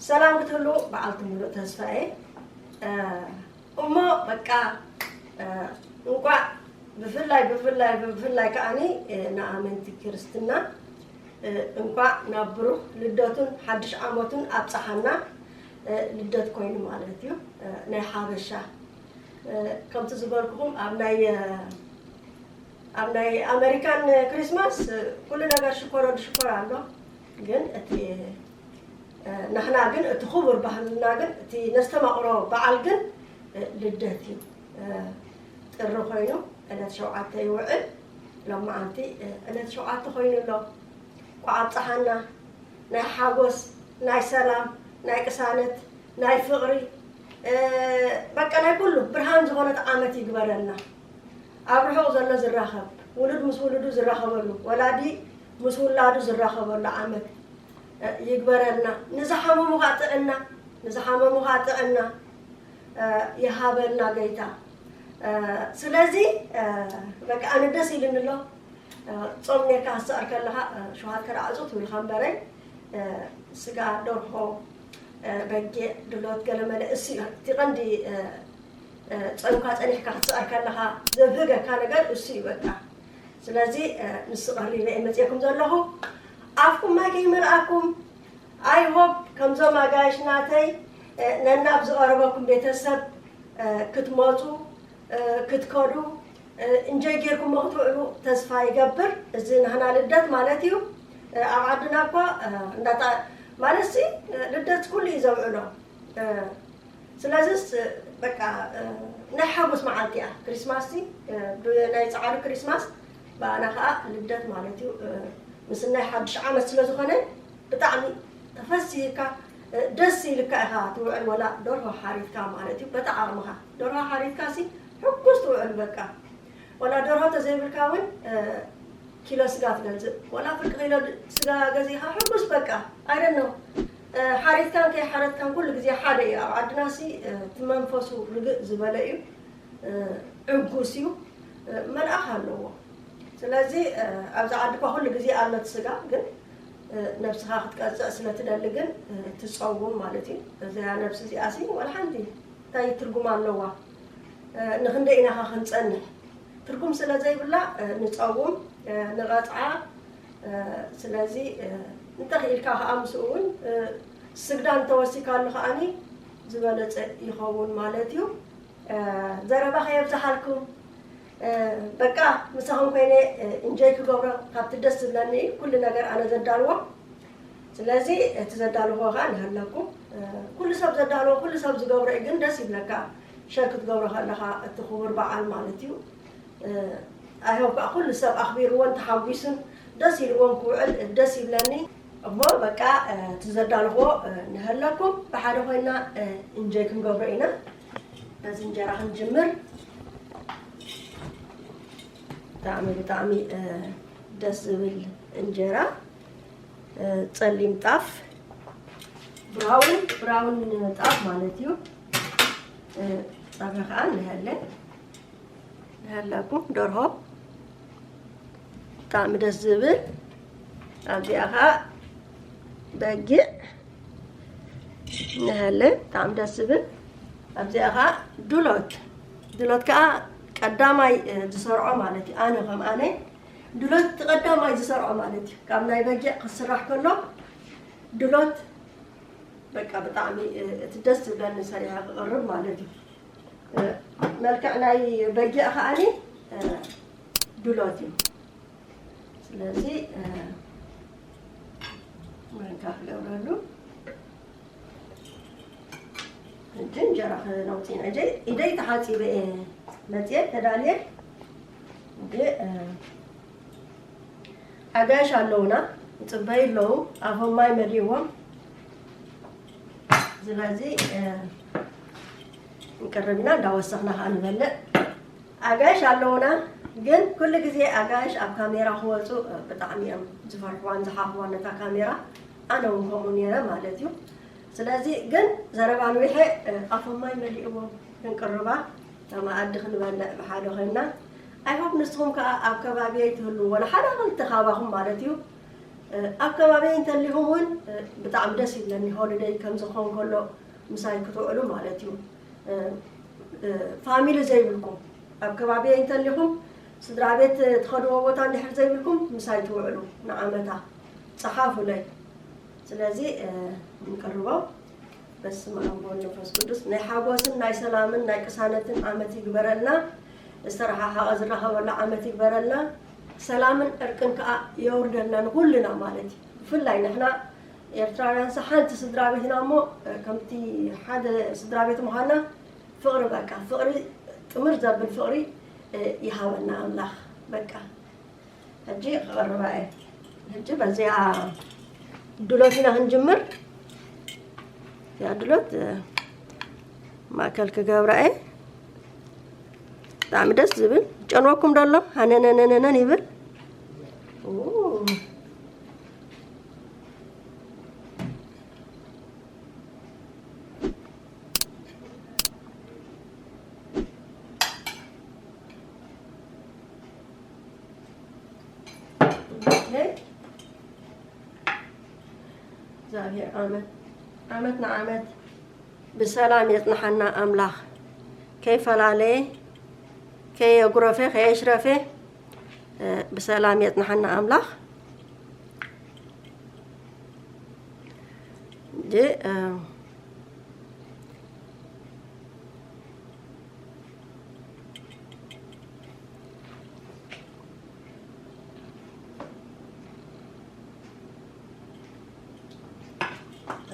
ሰላም ክትህሉ በዓልቲ ሙሉእ ተስፋ እየ። እ፣ እሞ በቃ፣ እ፣ እንቋዕ ብፍላይ፣ ብፍላይ፣ ብፍላይ ከዓኒ፣ እ፣ ንኣመንቲ ክርስትና፣ እ፣ እንቋዕ ናብ ብሩኽ ልደቱን ሓድሽ ዓመቱን ኣብጽሓና። እ፣ ልደት ኮይኑ ማለት እዩ፣ እ፣ ናይ ሓበሻ። እ፣ ከምቲ ዝበልኩኹም ኣብ ናይ፣ እ፣ ኣብ ናይ ኣመሪካን ክሪስማስ፣ እ፣ ኩሉ ነገር ሽኮሮ ድሽኮር ኣሎ። ግን እቲ፣ እ፣ ንሕና ግን እቲ ክቡር ባህልና ግን እቲ ነስተማቕሮ በዓል ግን፣ እ፣ ልደት እዩ። እ፣ ጥሪ ኮይኑ ዕለት ሸውዓተ ይውዕል። ሎማዓንቲ፣ እ፣ ዕለት ሸውዓተ ኮይኑ ኣሎ። እንኳዕ ኣብፀሓና። ናይ ሓጎስ፣ ናይ ሰላም፣ ናይ ቅሳነት፣ ናይ ፍቕሪ፣ እ፣ በቃ ናይ ኩሉ ብርሃን ዝኾነት ዓመት ይግበረልና። ኣብ ርሑቕ ዘሎ ዝራኸብ፣ ውሉድ ምስ ውሉዱ ዝራኸበሉ፣ ወላዲ ምስ ውላዱ ዝራኸበሉ ዓመት፣ እ፣ ይግበረልና። ንዝሓመሙ ኸዓ ጥዕና፣ ንዝሓመሙ ኸዓ ጥዕና፣ እ፣ ይሃበልና ገይታ። እ፣ ስለዚ፣ እ፣ በቃ ኣነ ደስ ኢሉኒ ኣሎ። እ፣ ጾም ኔርካ ክትስዕር ከለኻ፣ እ፣ ሸውሃትካ ደኣ ዕጹ ትብልካ እምበረይ፣ እ፣ ስጋ ደርሆ፣ እ፣ በጊዕ፣ ድሎት፣ ገለመለ፣ እሱ እዩ። እቲ ቀንዲ፣ እ፣ እ፣ ጾምካ ጸኒሕካ ክትስዕር ከለኻ ዘብህገካ ነገር እሱ እዩ በቃ። ስለዚ፣ እ፣ ንሱ ቀሪበ እየ መጺኤኩም ዘለኹ። ኣፍኩም ማይ ከይመልኣኩም፣ I hope ከምዞም ኣጋይሽ ናተይ፣ እ፣ ነናብ ዝቐረበኩም ቤተሰብ፣ እ፣ ክትመጹ፣ እ፣ ክትከዱ፣ እ፣ እንጆይ ጌርኩሞ ክትውዕሉ ተስፋ ይገብር። እዚ ናህና ልደት ማለት እዩ። እ፣ ኣብ ዓድና እኳ፣ እ፣ እንዳታ-፣ ማለት ሲ፣ እ፣ ልደት ኩሉ እዩ ዘውዕሎ። እ፣ ስለዚስ፣ እ፣ በቃ፣ እ፣ ናይ ሓጎስ መዓልቲ እያ። ክሪስማስ ሲ፣ እ፣ ብናይ ጻዕሪ ክሪስማስ፣ ብኣና ኸዓ ልደት ማለት እዩ። እ፣ ምስ ናይ ሓድሽ ዓመት ስለ ዝኾነ፣ ብጣዕሚ ተፈሲህካ፣ እ፣ ደስ ኢልካ ኢኻ ትውዕል፣ ወላ ደርሆ ሓሪድካ ማለት እዩ። በቲ ዓቕምኻ ደርሆ ሓሪድካ ሲ፣ ሕጉስ ትውዕል በቃ። ወላ ደርሆ ተዘይብልካ እውን፣ እ፣ ኪሎ ስጋ ትገዝእ፣ ወላ ፍርቂ ኪሎ ድ-፣ ስጋ ገዚእኻ ሕጉስ በቃ። I don't know። እ፣ ሓሪድካን ከይሓረድካን ኩሉ ግዜ ሓደ እዩ። ኣብ ዓድና ሲ፣ እ፣ እቲ መንፈሱ ርግእ ዝበለ እዩ። እ፣ ዕጉስ እዩ። እ፣ መልኣኽ ኣለዎ። ስለዚ፣ እ፣ ኣብዚ ዓዲ እኳ ኩሉ ግዜ ኣሎ እቲ ስጋ፣ ግን፣ እ፣ ነብስኻ ክትቀጽዕ ስለ ትደሊ ግን፣ እ፣ ትጸውም ማለት እዩ። እዚኣ ነብሲ እዚኣ ሲ ዋላ ሓንቲ እንታይ ትርጉም ኣለዋ? እ፣ ንኽንደይ ኢና ኸ ክንጸንሕ? ትርጉም ስለ ዘይብላ፣ እ፣ ንጸውም፣ እ፣ ንቐጽዓ። እ፣ ስለዚ፣ እ፣ እንተኽኢልካ ኸኣ ምስኡ እውን፣ እ፣ ስግዳ እንተወሲካሉ ኸኣኒ ዝበለጸ ይኸውን ማለት እዩ። እ፣ ዘረባ ከየብዝሓልኩም፣ እ፣ በቃ ምሳኹም ኮይነ፣ እ፣ ኢንጆይ ክገብሮ ካብቲ ደስ ዝብለኒ እዩ። ኩሉ ነገር ኣነ ዘዳልዎ። ስለዚ እቲ ዘዳለኹዎ ኸኣ ንሃለኩም። እ፣ ኩሉ ሰብ ዘዳለዎ፣ ኩሉ ሰብ ዝገብሮ እዩ፣ ግን ደስ ይብለካ ሸር ክትገብሮ ከለኻ እቲ ክቡር በዓል ማለት እዩ። እ፣ I hope ከዓ ኩሉ ሰብ ኣኽቢርዎን ተሓጒሱን ደስ ኢልዎም ክውዕል ደስ ይብለኒ። እሞ በቃ፣ እ፣ እቲ ዘዳለኹዎ፣ እ፣ ንሃለኩም ብሓደ ኮይና፣ እ፣ ኢንጆይ ክንገብሮ ኢና። በዚ እንጀራ ክንጅምር። ብጣዕሚ፣ ብጣዕሚ፣ እ፣ ደስ ዝብል እንጀራ፣ እ፣ ጸሊም ጣፍ፣ ብራውን፣ ብራውን ጣፍ ማለት እዩ። እ፣ ጸብሒ ከኣ ንሃለ፣ ንሃለኩም ደርሆ ብጣዕሚ ደስ ዝብል። ኣብዚኣ ከኣ በጊዕ ንሃለ፣ ብጣዕሚ ደስ ዝብል። ኣብዚኣ ከኣ ድሎት፣ ድሎት ከኣ ቀዳማይ፣ እ፣ ዝሰርዖ ማለት እዩ። ኣነ ከም ኣነ ድሎት እቲ ቀዳማይ ዝሰርዖ ማለት እዩ። ካብ ናይ በጊዕ ክስራሕ ከሎ ድሎት በቃ ብጣዕሚ፣ እ፣ እቲ ደስ ዝብለኒ ሰሪሐ ክቕርብ ማለት እዩ። እ፣ መልክዕ ናይ በጊዕ ከኣኒ፣ እ፣ ድሎት እዩ። ስለዚ፣ እ፣ ማንካ ክገብረሉ። ሕጂ እንጀራ ክነውፅእ ኢና። እጀይ፣ ኢደይ ተሓፂበ እየ መፅየ ተዳልየ። ሕጂ፣ እ፣ ኣጋይሽ ኣለውና፣ ይፅበዩ ኣለዉ። ኣፎም ማይ መሊእዎም። ስለዚ፣ እ፣ ክንቅርብ ኢና፣ እንዳወሰኽና ከዓ ንበልዕ። ኣጋይሽ ኣለውና፣ ግን ኩሉ ግዜ ኣጋይሽ ኣብ ካሜራ ክወፁ፣ እ፣ ብጣዕሚ እዮም ዝፈርሕዋን ዝሓኽዋን ነታ ካሜራ። ኣነ እውን ከምኡ ነይረ ማለት እዩ። ስለዚ ግን ዘረባ ንዊሐ፣ እ፣ ኣፎም ማይ መሊእዎም ክንቅርባ መኣዲ ክንበልዕ ብሓደ ኮይና። I hope ንስኹም ከኣ ኣብ ከባቢየይ ትህልዉ፣ ወላ ሓደ ክልተ ካባኹም ማለት እዩ። ኣብ ከባቢይ እንተሊኹም እውን ብጣዕሚ ደስ ይብለኒ። ሆሊደይ ከም ዝኾን ከሎ ምሳይ ክትውዕሉ ማለት እዩ። ፋሚሊ ዘይብልኩም፣ ኣብ ከባቢይ እንተሊኹም፣ ስድራ ቤት ትኸድዎ ቦታ እንድሕር ዘይብልኩም ምሳይ ትውዕሉ ንዓመታ ጸሓፉለይ። ስለዚ ንቅርቦ። በስመ ኣብ ወወልድ ወመንፈስ ቅዱስ። ናይ ሓጎስን ናይ ሰላምን ናይ ቅሳነትን ዓመት ይግበረልና። ዝተረሓሓቐ ዝራኸበሉ ዓመት ይግበረልና። ሰላምን ዕርቅን ከኣ የውርደልና ንኹልና ማለት እዩ። ብፍላይ ንሕና ኤርትራውያንስ ሓንቲ ስድራ ቤት ኢና እሞ፣ ከምቲ ሓደ ስድራ ቤት ምዃንና ፍቕሪ፣ በቃ ፍቕሪ፣ ጥምር ዘብል ፍቕሪ ይሃበና ኣምላኽ። በቃ ሕጂ ክቕርባ እየ። ሕጂ በዚኣ ድሎት ኢና ክንጅምር። እዚኣ ድሎት ማእከል ክገብራ እየ። ብጣዕሚ ደስ ዝብል። ጨንወኩም ዶ ኣሎ? ሃነነነነነን ይብል። ኡ። ኦኬ። እግዚኣብሔር ዓመት፣ ዓመት ንዓመት ብሰላም የጽንሓና ኣምላኽ። ከይፈላለየ፣ ከየጉረፈ፣ ከየሽረፈ፣ እ፣ ብሰላም የጽንሓና ኣምላኽ። እንጂ፣ እ፣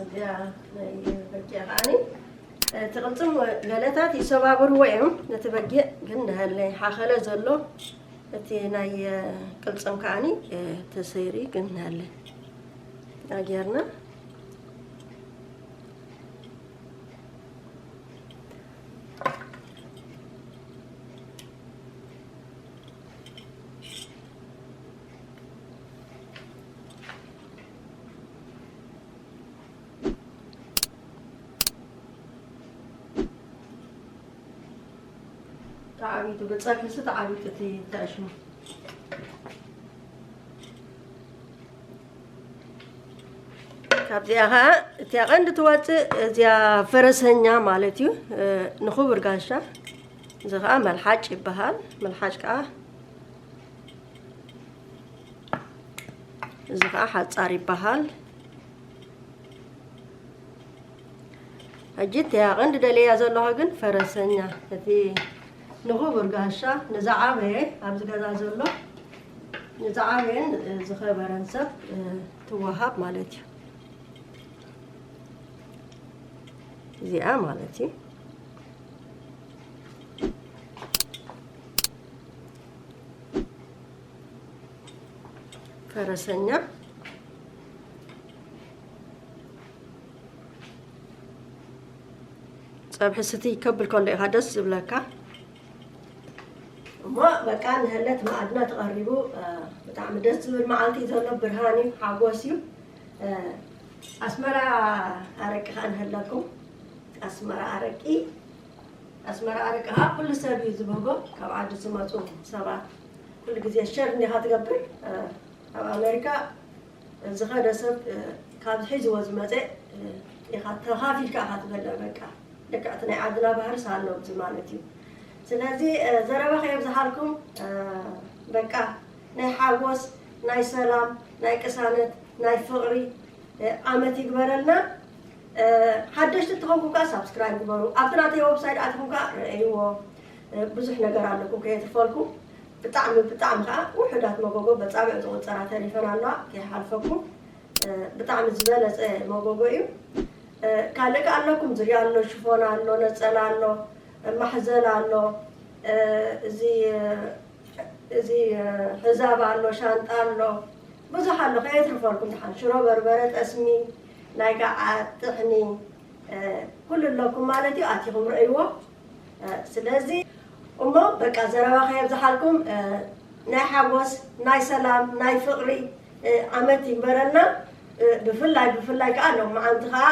እዚኣ ናይ በጊዕ ከዓኒ፣ እቲ ቅልጽም ገለታት ይሰባብርዎ እዮም። ነቲ በጊዕ ግን ንሃለይ ሓኸለ ዘሎ እቲ ናይ ቅልጽም ከዓኒ ተሰይሩ ግን ንሃለይ ኣጌርና። ተዓቢጡ፣ ብጸብሒ ሲ ተዓቢጡ እቲ ተእሽሙ። ካብዚኣ ኸዓ እቲኣ ቀንዲ ትወፅእ እዚኣ ፈረሰኛ ማለት እዩ። እ፣ ንኽቡር ጋሻ። እዚ ኸዓ መልሓጭ ይበሃል። መልሓጭ ከዓ፣ እዚ ኸዓ ሓፃር ይበሃል። ሕጂ እቲኣ ቀንዲ ደልያ ዘለኹ ግን ፈረሰኛ፣ እቲ ንኽቡር ጋሻ፣ ንዝዓበየ፣ ኣብዚ ገዛ ዘሎ ንዝዓበየን ዝኸበረን ሰብ፣ እ፣ ትወሃብ ማለት እዩ። እዚኣ ማለት እዩ። ፈረሰኛ። ጸብሒ ስቲ ከብል ከሎ ኢኻ ደስ ዝብለካ። እሞ በቃ ንህለት መኣድና ተቐሪቡ፣ እ፣ ብጣዕሚ ደስ ዝብል መዓልቲ እዩ ዘሎ፣ ብርሃን እዩ፣ ሓጎስ እዩ። እ፣ ኣስመራ ኣረቂ ኸኣ ንህለኩም። ኣስመራ ኣረቂ፣ ኣስመራ ኣረቂ ኸኣ ኩሉ ሰብ እዩ ዝበጎ፣ ካብ ዓዲ ዝመጹ ሰባት። ኩሉ ግዜ ሸር እንዲኻ ትገብር፣ እ፣ ኣብ ኣሜሪካ ዝኸደ ሰብ፣ እ፣ ካብ ሒዝዎ ዝመጸ፣ እ፣ ኢኻ ተኻፊልካ ኢኻ ትበልዕ። በቃ ልክዕ እቲ ናይ ዓድና ባህርስ ኣሎ ኣብዚ ማለት እዩ። ስለዚ፣ እ፣ ዘረባ ከየብዝሓልኩም፣ እ፣ በቃ ናይ ሓጎስ፣ ናይ ሰላም፣ ናይ ቅሳነት፣ ናይ ፍቕሪ፣ እ፣ ዓመት ይግበረልና። እ፣ ሓደሽቲ እትኸውን ከኣ ሳብስክራይብ ግበሩ። ኣብቲ ናተይ ወብሳይት ኣትኹም ከኣ ረኣይዎ። እ፣ ብዙሕ ነገር ኣለኩም ከየትርፈልኩም። ብጣዕሚ፣ ብጣዕሚ ከኣ ውሑዳት መጎጎ በጻብዕ ዝቑጸራ ተሪፈን ኣለዋ፣ ከይሓልፈኩም። እ፣ ብጣዕሚ ዝበለጸ መጎጎ እዩ። እ፣ ካልእ ከኣ ኣለኩም፣ ዝርያ ኣሎ፣ ሽፎን ኣሎ፣ ነጸላ ኣሎ፣ ማሕዘል ኣሎ፣ እ፣ እዚ፣ እ፣ እዚ፣ እ፣ ሕዛብ ኣሎ፣ ሻንጣ ኣሎ፣ ብዙሕ ኣሎ፣ ከየትርፈልኩም። ደሓን ሽሮ በርበረ፣ ጠስሚ፣ ናይ ገዓት፣ ጥሕኒ፣ እ፣ ኩሉ ኣለኩም ማለት እዩ። ኣቲኹም ረእይዎ። እ፣ ስለዚ እሞ በቃ ዘረባ ከየብዝሓልኩም፣ እ፣ ናይ ሓጎስ፣ ናይ ሰላም፣ ናይ ፍቕሪ፣ እ፣ ዓመት ይግበረልና። እ፣ ብፍላይ፣ ብፍላይ ከኣ ሎማዓንቲ ከኣ፣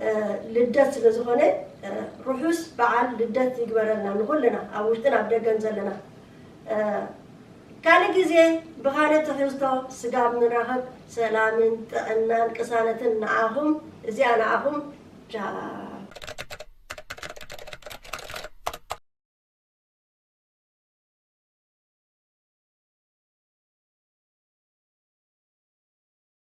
እ፣ ልደት ስለ ዝኾነ፣ እ፣ ርሑስ በዓል ልደት ይግበረልና ንኹልና፣ ኣብ ውሽጥን ኣብ ደገን ዘለና። እ፣ ካልእ ግዜ ብኻልእ ትሕዝቶ ስጋብ ንራኸብ ሰላምን ጥዕናን ቅሳነትን ንዓኹም። እዚኣ ንዓኹም። ቻው።